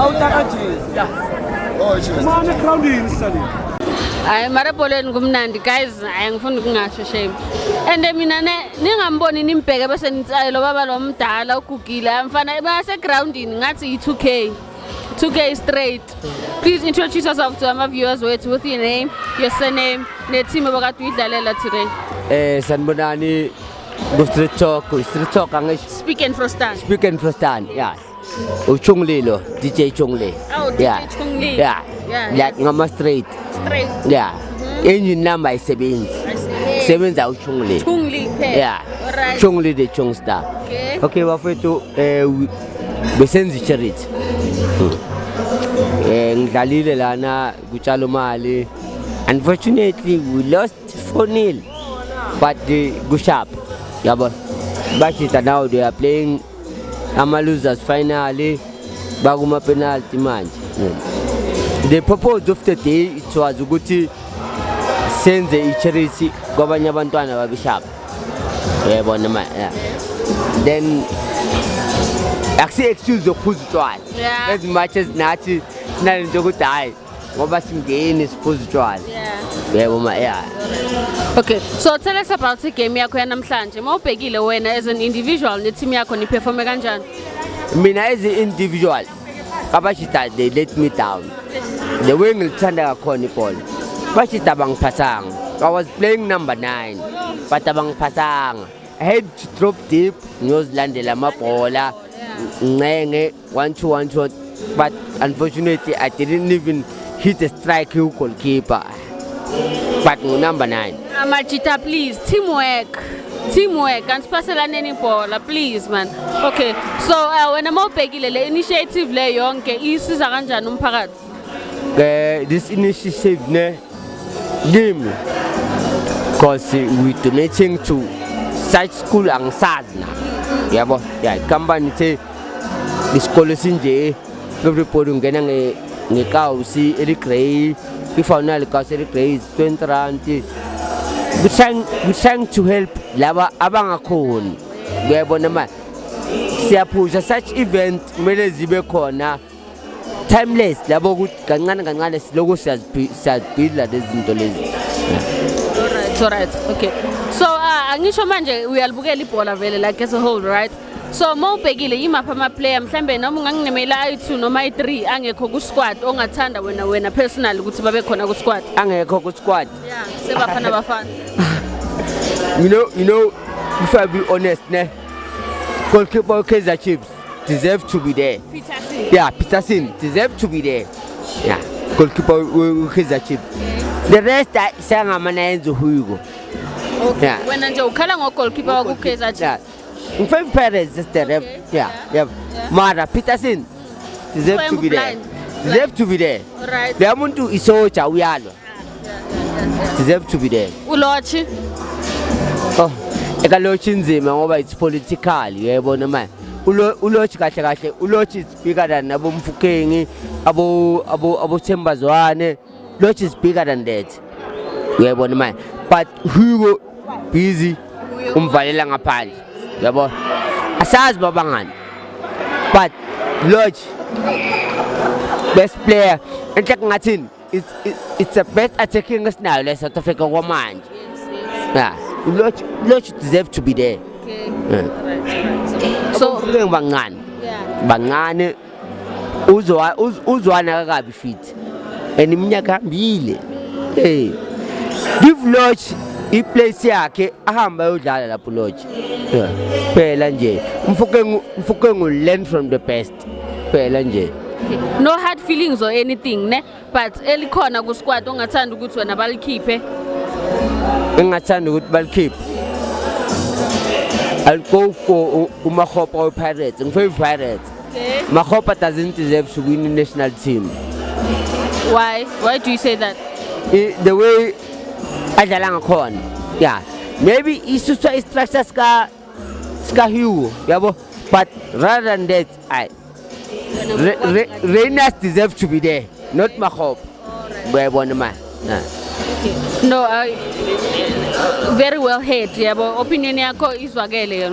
Awutaka jezi. Mane groundini sisale. Hayi, mara ebholeni kumnandi, guys. Hayi, ngifuna ukungasho, shame. And mina ne ningamboni, nimbheke bese nitsaye lo baba lo mdala ugugile mfana basegroundini ngathi i-2K 2K straight. Please introduce yourself to ama viewers wethu with your name, your surname, ne-team obakade uyidlalela today. Sanibonani ku Street Talk, Street Talk angisho. Speak and Frostan. Speak and Frostan, yeah. Uchungli lo, DJ Chungli. Oh, DJ Chungli. Yeah. Like ngama straight. Straight. Yeah. Engine number isebenzi. I see. Sebenza uChungli. Chungli kuphela. Yeah. Alright. Chungli the Chungstar. Okay. Okay bafethu, besenza charity. Ngidlalile lana kutshala mali. Unfortunately we lost 4-0. But the good sharp. Yabo. Bashita now they are playing ama losers finally bakuma penalty manje. The purpose of the day, it was ukuthi senze i-charity kwabanye abantwana babishap. Uyayibona ma, yeah. Then akusi excuse yokuphuza utshwala. As much as nathi sinalento yokuthi hhayi ngoba singeni siphuza utshwala. Yebo ma, yeah. Okay, so tell us about igame yakho yanamhlanje. Mawubhekile wena as an individual ne-team yakho, niperforme kanjani? Mina as an individual, abashita they let me down. The way ngilithanda kakhona ibhola, bashita bangiphathanga. I was playing number 9 but abangiphathanga. I had to drop deep ngiyozilandela amabhola, ncenge 1 2 1 2, but unfortunately I didn't even hit a strike goalkeeper, but number 9. Amajita, please, teamwork. Teamwork, anisipaselaneni ibhola, please man. Okay, so wena mawubhekile le initiative le yonke isiza kanjani umphakathi? This initiative ne kimi, because we donating to such school, angisazi na yabo, yeah, company ithe isikole sinje, everybody ungena ngekawusi eli-grey. If awunalo ikawusi eli-grey is R20. We trying to help laba abangakhoni, uyayibona ma. Siyaphusha such event, kumele zibe khona timeless labo, ukuthi kancane kancane siloko siyazibhidla lezi zinto lezi. Alright, okay. So angisho manje uyalibukela ibhola vele, like as a whole, right? So mawubhekile yimaphi ama-player mhlambe noma unganginemela ayi-2 noma ayi-3 angekho ku-squad ongathanda wena personally ukuthi babe khona ku-squad? Angekho ku-squad? Yeah, sebafana bafana. You know, if I be honest ne, goalkeeper Kaizer Chiefs deserve to be there. Peterson. Yeah, Peterson deserve to be there, yeah, goalkeeper we Kaizer Chiefs. The rest sengamana yenza uHugo. Okay. Yeah. Wena nje ukhala ngo-goalkeeper waku-Kaizer Chiefs. Yeah, in Pirates just the ref. Yeah, mara Peterson deserve to be there. Blind. Deserve to be there. Alright. Leya muntu isoja, uyalwa, deserve to be there. uLorch? Oh, ekaLorch inzima ngoba it's political, uyayibona manje. ULorch kahle kahle, uLorch is bigger than abo Mofokeng, abo Themba Zwane. Lorch is bigger than that. Uyayibona manje. But Hugo busy umvalela ngaphandle. Uyabona? Asazi babangani. But Lorch best player. Enhle ngathini? It's the best attacking esinayo la South Africa kwamanje. Yeah, Lorch deserve to be there. Okay. Yeah. Alright. So So bancane. Bancane, uzwa uzwana kakabi fit. And iminyaka hambile. Hey. Give Lorch iplace yakhe ahamba ayodlala lapho Lorch. Yeah. Phela nje Mofokeng learn from the best. Phela nje. No hard feelings or anything ne, but elikhona ku squad ongathanda ukuthi wena balikhiphe? Engathanda ukuthi balikhiphe, I'll go for uMakgopa we Pirates. Ngifavorite Pirates. Okay. Makgopa doesn't deserve to win the national team. Why? Why do you say that? The way adlala ngakhona. Yeah. Maybe isuswa i-structure sika Hugo, yabo. But rather than that, I Rayners deserve to be there, not Makgopa. Uyayibona ma. Yeah. No, very well heard. Yabo, opinion yakho izwakele.